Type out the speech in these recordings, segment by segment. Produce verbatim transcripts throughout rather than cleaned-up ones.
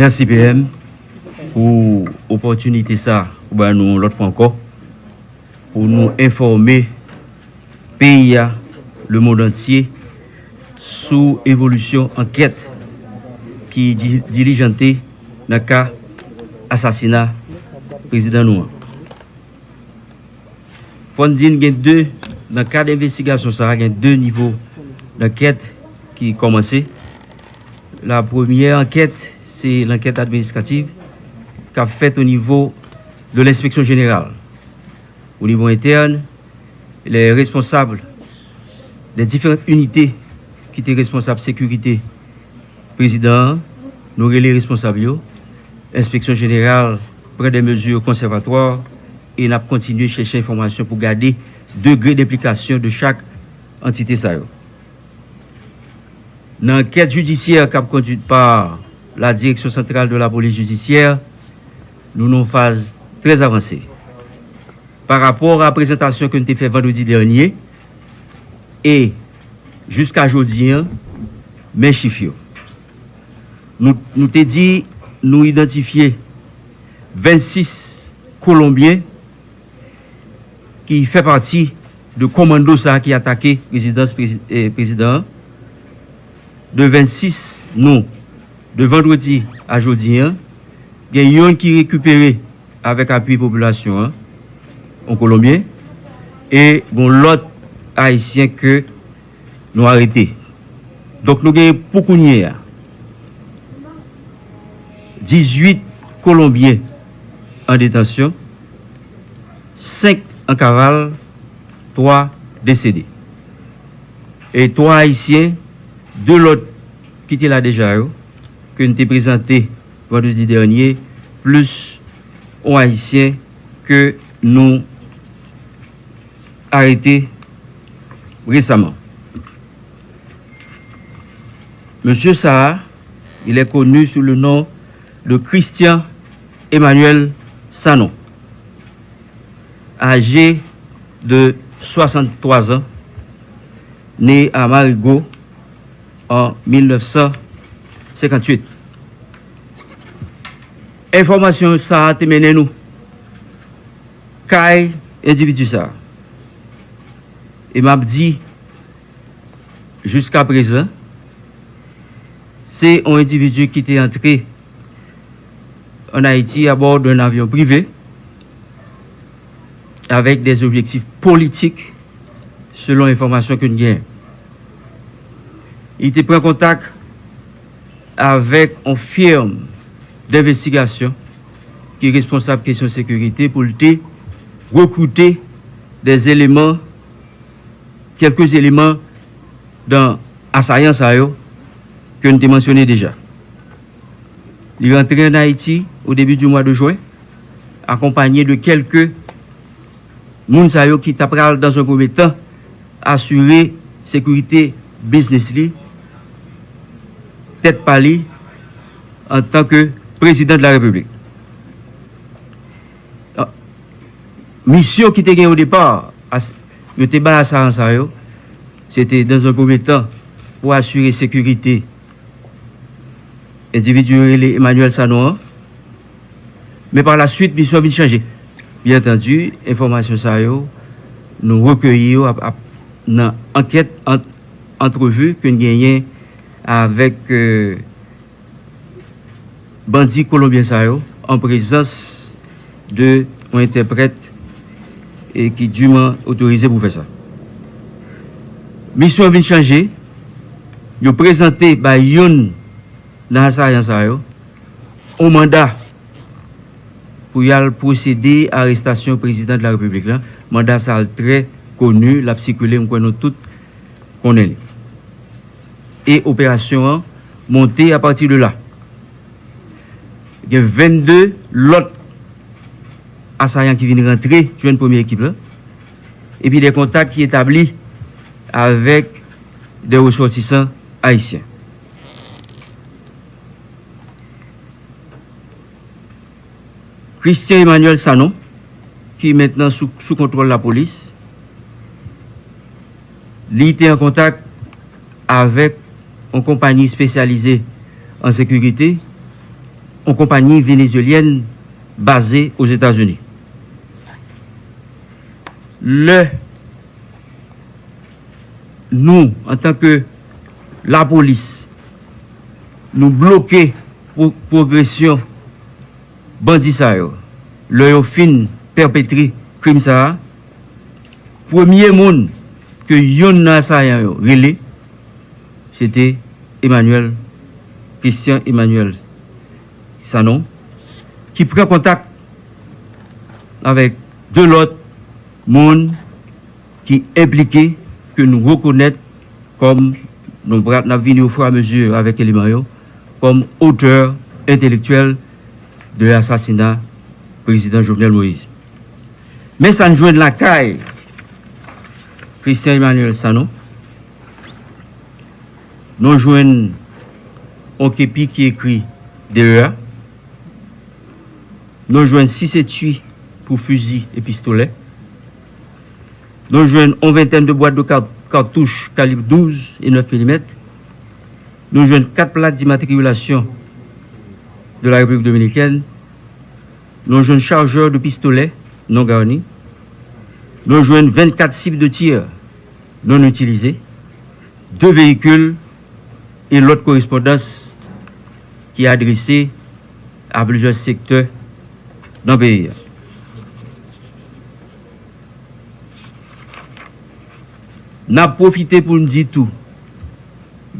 Mèsi P M pou opòtinite sa ou ba nou yon lòt fwa ankò pou nou enfòme peyi a, lemonn antye sou evolisyon ankèt ki di- dilijante nan ka asasina prezidan nou an. Fò n di n gen de, nan kad envestigasyon sa a, gen de nivo dankèt ki kòmanse. La premyè ankèt, se lankèt administratif k ap fèt o nivo de lenspeksyon jeneral. O nivo entèn, les responsables des différentes unités ki te responsab sekirite prezidan an, nou rele responsab yo. Enspeksyon jeneral pran de mezi konsèvatwa e n ap kontinye chèche enfòmasyon pou gade degre denplikasyon de chak antite sa yo. Nan ankèt jidisyè k ap kondwit pa la Direction Centrale de la Police Judiciaire, nou nan yon faz trè avanse. Pa rapò a prezantasyon ke n te fè vandredi dènye, e jiska jodi an, men chif yo. Nou, nou te di nou idantifye vennsis Kolonbyen ki fè pati de kòmando sa a ki atake rezidans prezi- eh, prezidan an. De vennsis nou, de vandredi a jodi an, gen yonn ki rekipere avèk apui popilasyon an, yon Kolonbyen, e gon lòt Ayisyen ke nou arete. Donk, nou gen pou kounye a dizuit Kolonbyen an detansyon, senk an kaval, twa desede. E twa Ayisyen, de lòt ki te la deja yo, ke n te prezante vandredi dènye, plis yon Ayisyen ke nou arete resaman. Mesye sa a, il est connu sous le nom de Christian Emmanuel Sanon, âgé de soixante-trois ans, né à Marigot en mil neuf cent cinquante-huit. Enfòmasyon sa a te mennen nou kay endividi sa a. E m ap di, jiska prezan, se yon endividi ki te antre an Ayiti abò d'un avion privé avec des objectifs politiques, selon enfòmasyon ke n genyen. Li te pran kontak avèk yon firm denvestigasyon ki responsab kesyon sekirite pou l te rekrite des éléments, quelques éléments dans asayan sa yo ke n te mansyone deja. Li rantre an Ayiti o debi di mwa de jen, akonpanye de kèlke moun sa yo ki ta pral, dans un premier temps, asire sekirite biznis li, tèt pa li, antanke prezidan de la Repiblik. Misyon ki te gen o depa, as- yo te bay asayan sa yo, se te, dans un premier temps, pou asire sekirite endividi yo rele Emmanuel Sanon an. Men pa la suite, misyon vin chanje. Byen antandi, enfòmasyon sa yo, nou rekeyi yo ap, ap, nan ankèt, ant- antrevi ke n genyen avèk, euh, bandi kolonbyen sa yo, an prezans de yon entèprèt e ki diman otorize pou fè sa. Misyon an vin chanje, yo prezante bay youn nan asayan sa yo yon manda pou y al pwosede arestasyon prezidan de la repiblik la. Manda sa a trè koni, l ap sikile, m kwè nou tout konnen li. E operasyon an monte apati de la. Gen vennde lòt asayan ki vin rantre jwenn premye ekip la. Epi de kontak ki etabli avèk de resòtisan ayisyen. Christian Emmanuel Sanon, ki mentnan sou, sou kontwòl lapolis, li te an kontak avèk yon konpayi espesyalize an sekirite yon konpayi venezuelyèn baze Ozetazini. Lè nou, antanke lapolis, nou bloke pro-, pwogresyon bandi sa yo, lè yo fin pèpetre krim sa a, premye moun ke youn nan asayan yo rele, se te Emmanuel, Christian Emmanuel Sanon, ki pran kontak avèk de lòt moun ki enplike, ke nou rekonèt kòm, nou pral, n ap vini ofirameziye avèk eleman yo, kòm otè entelektyèl de asasina prezidan Jovenel Moïse. Men sa n jwenn lakay Christian Emmanuel Sanon, nou jwenn yon kepi ki ekri D E A, nou jwenn sis etui pou fizi e pistolè, nou jwenn yon ventèn de bwat de ka-, katouch kalib douz e nèf milimèt, nou jwenn kat plak dimatrikilasyon de la Repiblik Dominikèn, nou jwenn chajè de pistolè non garni, nou jwenn vennkat sib de tir non itilize, de veyikil e lòt korespondans ki adrese a plizyè sektè nan peyi a. N ap pwofite pou n di tou,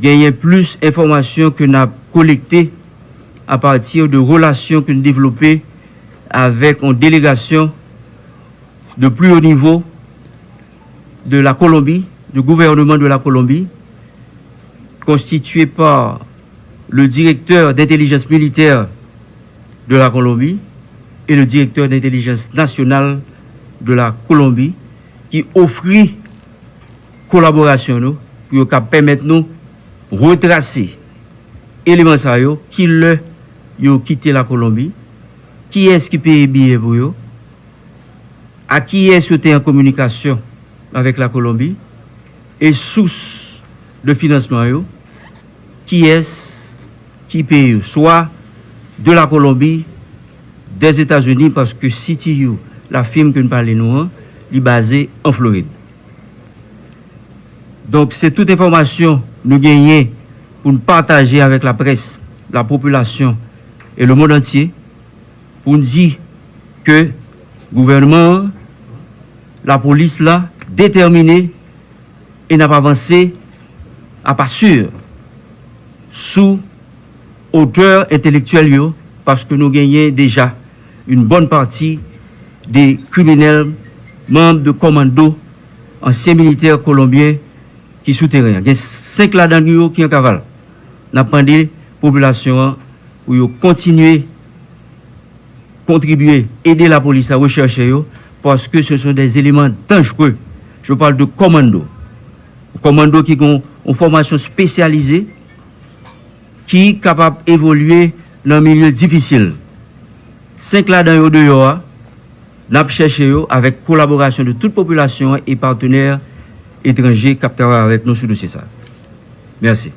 genyen plis enfòmasyon ke n ap kolekte apati de relasyon ke n devlope avèk yon delegasyon de plus haut niveau de la Colombie, du gouvernement de la Colombie, constitué par le directeur d'intelligence militaire de la Colombie et le directeur d'intelligence nationale de la Colombie, ki ofri kolaborasyon nou pou yo ka pèmèt nou retrase eleman sa yo, ki lè yo kite Lakolonbi, kiyès ki peye biyè pou yo, a kiyès yo te an kominikasyon avèk Lakolonbi, e sous de finansman yo, kiyès ki peye yo, swa de Lakolonbi, dèzetazini, paske C T U, la firm ke n pale nou an, li baze an Florid. Donk, se tout enfòmasyon nou genyen pou n pataje avèk laprès, lapopilasyon e lemonn antye, pou n di ke gouvènman an, lapolis la, detèmine e n ap avanse a pa si sou otè entelektyèl yo, paske nou genyen deja yon bòn pati de kriminèl, manm de kòmando, ansyen militè kolonbyen ki sou teren an. Gen senk ladan yo ki an kaval. N ap mande popilasyon an pou yo kontinye kontribye, ede lapolis la rechèche yo, paske ce sont des éléments dangereux. Je parle de kòmando. Kòmando ki gen yon fòmasyon espesyalize, ki kapab evolye nan milye difisil. Senk ladan yo deyò a, n ap chèche yo avèk kolaborasyon de tout popilasyon an e patnè etranje k ap travay avèk nou sou dosye sa. Mèsi.